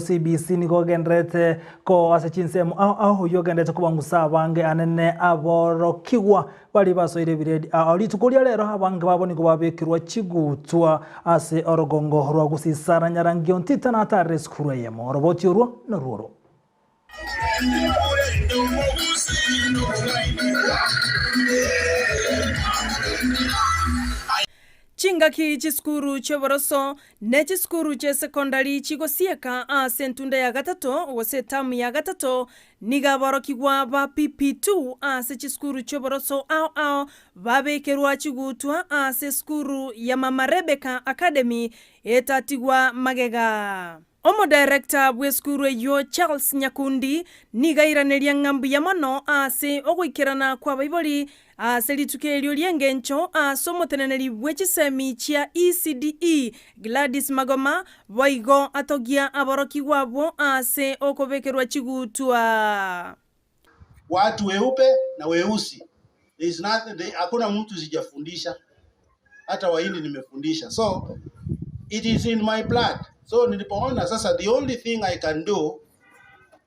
CBC nigo ogendererete ko ase chinsemo ao ao oyio ogendererete kobangusa abange anene aborokigwa baria basoire ebiredi ao. Rituko ria rero abange babo nigo babekirwa chigutwa ase orogongo rwa Gusii Sarah Nyarangi Ontita natarire esukuru eyemo. Oroboti orwo norwo oro. Chingaki chisukuru chi'oboroso ne chisukuru chi'esekondari chigosieka ase entunda ya gatato gose etamu ya gatato, nigo aborokigwa ba PP2 ase chisukuru chi'oboroso ao ao babekerwa chigutwa ase esukuru ya Mama Rebecca Academy etatigwa magega. Omodirector bw'esukuru eyio Charles Nyakundi nigo airaneria ng'a mbuya mono ase ogoikerana kw'abaibori ase rituko erio ri'engencho ase omoteneneri bwe chisemi chia ECDE Gladys Magoma boigo atogia aborokigwa abwo ase okobekerwa chigutwa. Watu weupe na weusi there is nothing, they, hakuna mtu sijafundisha hata wahindi nimefundisha so it is in my blood so nilipoona sasa the only thing I can do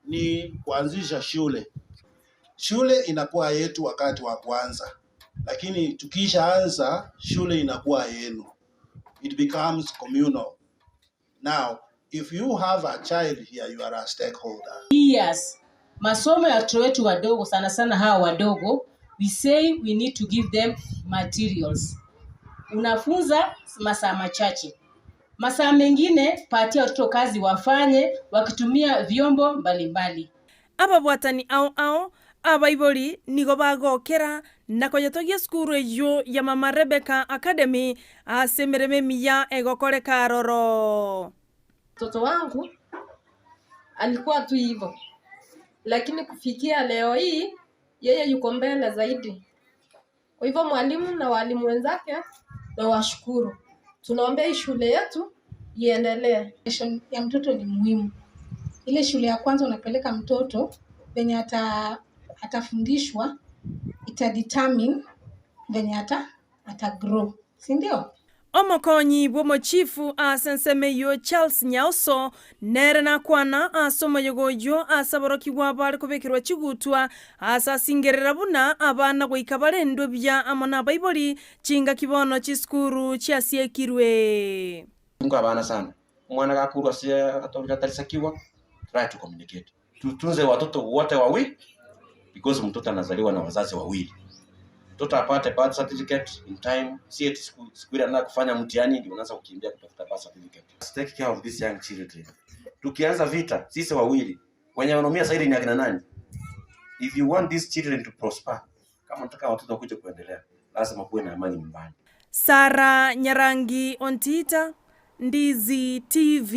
ni kuanzisha shule. Shule inakuwa yetu wakati wa kuanza, lakini tukishaanza shule inakuwa yenu, it becomes communal. Now if you have a child here you are a stakeholder. Years. Masomo ya watoto wetu wadogo sana sana hawa wadogo, we say we need to give them materials. Unafunza masaa machache, masaa mengine patia watoto kazi wafanye wakitumia vyombo mbalimbali. Ababwatani ao ao abaibori nigo bagokera na koyetogia esukuru eyio ya Mama Rebecca Academy ase emeremo emiya egokoreka aroro. Mtoto wangu alikuwa tu hivyo, lakini kufikia leo hii yeye yuko mbele zaidi. Kwa hivyo mwalimu na walimu wenzake nawashukuru. Tunaombea hii shule yetu iendelee. Ya mtoto ni muhimu. Ile shule ya kwanza unapeleka mtoto venye ata, atafundishwa ita determine venye ata, ata grow, si ndio? Omokonyi bw'omochifu ase ensemo eyio Charles Nyaoso nere nakwana ase omoyega oyio ase aborokigwa bare kobekerwa chigutwa ase asingerera buna abana goika barendwe buya amo nabaibori chingaki bono chisukuru chiasiekirwe. Tunga abana sana, omwana gakurwa ase atorire atarisakigwa, try to communicate. Tutunze watoto wote wawili because mtoto anazaliwa na wazazi wawili. Mtoto apate birth certificate in time, si eti siku siku ile anaanza kufanya mtihani ndio unaanza kukimbia kutafuta birth certificate. Take care of these young children. Tukianza vita sisi wawili, wenye wanaumia zaidi ni akina nani? If you want these children to prosper, kama unataka watoto wakuje kuendelea, lazima kuwe na amani nyumbani. Sarah Nyarangi Ontita, Ndizi TV.